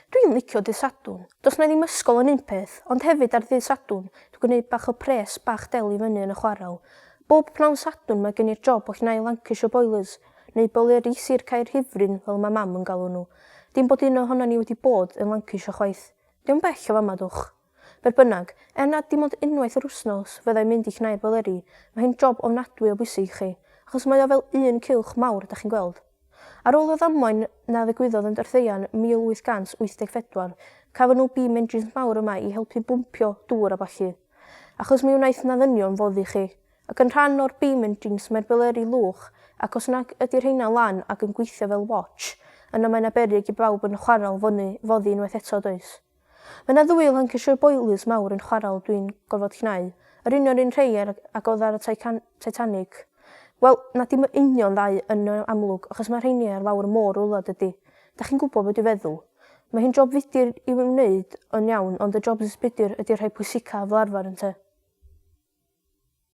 Dwi'n licio dydd Sadwrn. Does 'na ddim ysgol yn un peth, ond hefyd ar ddydd Sadwrn, dwi'n gwneud bach o pres bach del i fyny yn y chwarel. Bob pnawn Sadwrn mae gen i'r job o llnau Lancashire Boilers, neu boileri Sir Caerhirfryn fel mae mam yn galw nhw. Dim bod un ohonon ni wedi bod yn Lancashire chwaith. Dio'm bell o fama dwch. Be bynnag, er nad dim ond unwaith yr wsnos fyddai'n mynd i llnau'r boileri, mae hi'n job ofnadwy o bwysig i chi, achos mae o fel un cylch mawr dach chi'n gweld. Ar ôl y ddamwain na ddigwyddodd yn Dorothean 1884, cafon nhw beam engines mawr yma i helpu bwmpio dŵr a ballu. Achos mi wnaeth 'na ddynion foddi chi. Ac yn rhan o'r beam engines mae'r boileri lwch, ac os nag ydi rheina lan ac yn gweithio fel watch, yna mae 'na beryg i bawb yn y chwarel foddi unwaith eto does? Mae 'na ddwy Lancashire Boilies mawr yn chwarel dwi'n gorfod llnau, yr union un rhei ar ag oedd ar y Titanic. Wel, na dim yr union ddau yn y amlwg, achos mae rheini ar lawr y môr rywle dydi? Dach chi'n gwybod be dwi'n feddwl. Mae hi'n job fudur i'w wneud yn iawn ond y jobs budur ydi'r rhai pwysica fel arfer ynte?